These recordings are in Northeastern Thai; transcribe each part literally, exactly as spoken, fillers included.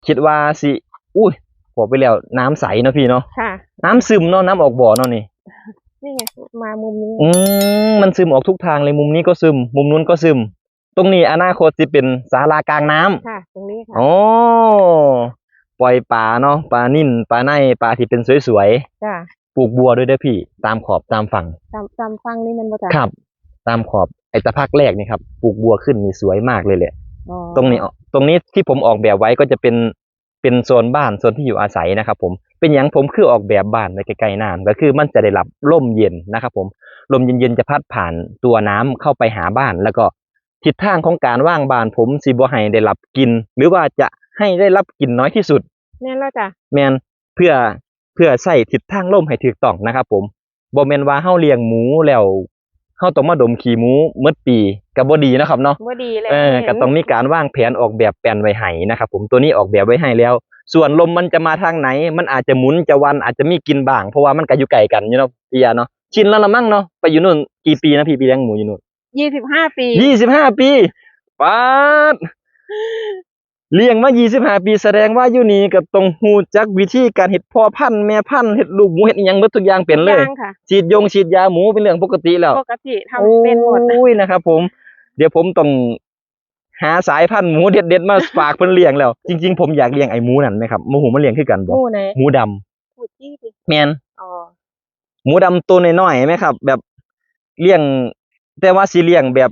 คิดว่าสิ อุ้ย บอกไปแล้ว น้ำใสเนาะพี่เนาะ ค่ะ น้ำซึมเนาะ น้ำออกบ่อเนาะนี่ นี่ไง มามุมนี้ อืม มันซึมออกทุกทางเลย มุมนี้ก็ซึม มุมนู้นก็ซึม ตรงนี้อนาคตสิเป็นศาลากลางน้ำ ค่ะ ตรงนี้ค่ะ อ๋อ ปล่อยปลาเนาะ ปลานิ่น ปลาใน ปลาที่เป็นสวย จ้ะ ๆ ปลูกบัวด้วยเด้อพี่ ตามขอบตามฝั่ง ตามตามฟังนี่มันบ่จ้ะ ครับ ตามขอบ ไอ้ตะพักแรกนี่ครับ ปลูกบัวขึ้นนี่สวยมากเลยแหละ อ๋อ ตรงนี้ ตรงนี้ที่ผมออกแบบไว้ก็จะเป็น เป็นโซนบ้าน โซนที่อยู่อาศัยนะครับผม เป็นหยังผมคือออกแบบบ้านไว้ใกล้ๆน้ำ ก็คือมันจะได้รับลมเย็นนะครับผม ลมเย็นๆจะพัดผ่านตัวน้ำเข้าไปหาบ้าน แล้วก็ทิศทางของการวางบ้านผมสิบ่ให้ได้รับกลิ่น หรือว่าจะให้ได้รับกลิ่นน้อยที่สุด แม่นแล้วจ้ะ แม่น เพื่อ เพื่อใช้ทิศทางลมให้ถูกต้องนะครับผม บ่แม่นว่าเฮาเลี้ยงหมูแล้ว เฮาต้องมาดมขี้หมูหมดปี ก็บ่ดีนะครับเนาะ บ่ดีเลย เออ ก็ต้องมีการวางแผนออกแบบแปลนไว้ให้นะครับผม ตัวนี้ออกแบบไว้ให้แล้ว ส่วนลมมันจะมาทางไหน มันอาจจะหมุน จะวัน อาจจะมีกลิ่นบ้าง เพราะว่ามันก็อยู่ใกล้กันอยู่เนาะ พี่ยาเนาะ ชินแล้วละมั้งเนาะ ไปอยู่นู่นกี่ปีนะพี่ ไปเลี้ยงหมูอยู่นู่น ยี่สิบห้าปี ยี่สิบห้าปี ป๊าด เลี้ยงมายี่สิบห้าปี แสดงว่าอยู่นี่ก็ต้องรู้จักวิธีการเฮ็ดพ่อพันธุ์ แม่พันธุ์ เฮ็ดลูกหมู เฮ็ดอิหยังเบิดทุกอย่างเป็นเลย ทุกอย่างค่ะ ฉีดยงฉีดยาหมูเป็นเรื่องปกติแล้ว ปกติทำเป็นหมด โอ้ย นะครับผม เดี๋ยวผมต้องหาสายพันธุ์หมูเด็ดๆมาฝากเพิ่นเลี้ยงแล้ว จริงๆ ผมอยากเลี้ยงไอ้หมูนั่นไหมครับ หมูหมูมาเลี้ยงคือกันบ่ หมูไหน หมูดำ หมูจี้ดิ แม่น อ๋อ หมูดำตัวน้อยๆไหมครับ แบบเลี้ยง แต่ว่าสิเลี้ยงแบบ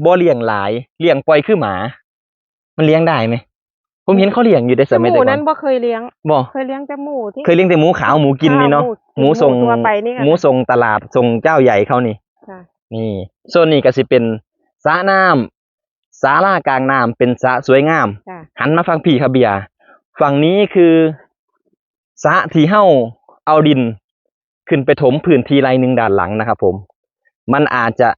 บ่เลี้ยงหลาย เลี้ยงปล่อยคือหมา มันเลี้ยงได้ไหม ผมเห็นเขาเลี้ยงอยู่ได้สมัย ห แต่ มู ก่อ นั้น นบ่เคยเลี้ยง บ่ เคยเลี้ยงแต่หมูที่ เคยเลี้ยงแต่หมูขาว หมูกินนี่เนาะ อ่า หมูส่ง หมูทั่วไปนี่ค่ะ หมูส่งตลาด ส่งเจ้าใหญ่เขานี่ ค่ะ นี่ โซนนี้ก็สิเป็นสระน้ำ ศาลากลางน้ำ เป็นสระสวยงาม จ้ะ หันมาฟังพี่ครับเบียร์ ฝั่งนี้คือสระที่เฮาเอาดินขึ้นไปถมพื้นที่ไร่หนึ่งด้านหลังนะครับผม มันอาจจะ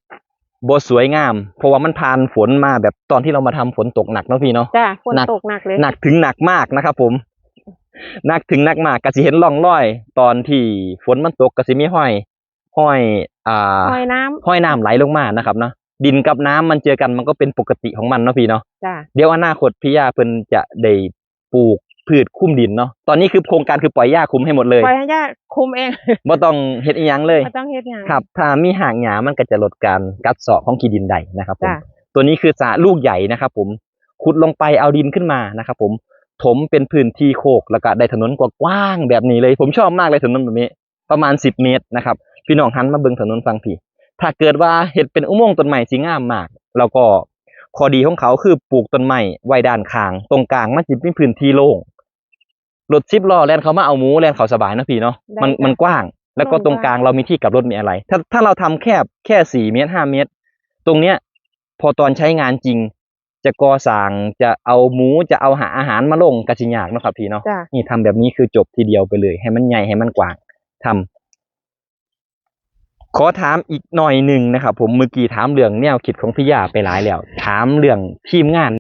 บ่สวยงาม เพราะว่ามันผ่านฝนมาแบบตอนที่เรามาทำฝนตกหนักเนาะพี่เนาะ จ้ะ ฝน หนัก ตกหนักเลย หนักถึงหนักมากนะครับผม หนักถึงหนักมาก ก็สิเห็นร่องรอย ตอนที่ฝนมันตกก็สิมีห้อย ห้อย อ่า ห้อยน้ำ ห้อยน้ำไหลลงมานะครับเนาะ ดินกับน้ำมันเจอกัน มันก็เป็นปกติของมันเนาะพี่เนาะ จ้ะ เดี๋ยวอนาคตพี่ย่าเพิ่นจะได้ปลูกพืชคลุมดินเนาะ ตอนนี้คือโครงการคือปล่อยหญ้าคลุมให้หมดเลย ปล่อยให้หญ้าคลุมเอง บ่ต้องเฮ็ดอีหยังเลย บ่ต้องเฮ็ดหยัง ครับ ถ้ามีหากหญ้ามันก็จะลดการกัดเซาะของขี้ดินได้นะครับผม จ้ะ ตัวนี้คือสระลูกใหญ่นะครับผม ขุดลงไปเอาดินขึ้นมานะครับผม ถมเป็นพื้นที่โคก แล้วก็ได้ถนนกว้างๆแบบนี้เลย ผมชอบมากเลยถนนแบบนี้ ประมาณสิบเมตรนะครับ พี่น้องหันมาเบิ่งถนนฝั่งพี่ ถ้าเกิดว่าเฮ็ดเป็นอุโมงค์ต้นไม้สิงามมาก แล้วก็ข้อดีของเขาคือปลูกต้นไม้ไว้ด้านข้าง ตรงกลางมันสิเป็นพื้นที่โล่ง รถสิบล้อแล่นเข้ามาเอาหมูแล่นเข้าสบายนะพี่เนาะ ได้ มัน จ้ะ มันกว้าง แล้วก็ โล่ง ตรงกลาง กว้าง เรามีที่กลับรถมีอะไร ถ้า ถ้าเราทำแคบแค่สี่เมตร ห้าเมตร ตรงเนี้ย พอตอนใช้งานจริง จะก่อสร้าง จะเอาหมู จะเอาหาอาหารมาลงก็สิยากเนาะครับพี่เนาะ จ้ะ นี่ทำแบบนี้คือจบทีเดียวไปเลย ให้มันใหญ่ ให้มันกว้าง ทำ ขอถามอีกหน่อยหนึ่งนะครับผม เมื่อกี้ถามเรื่องแนวคิดของพี่ย่าไปหลายแล้ว ถามเรื่องทีมงาน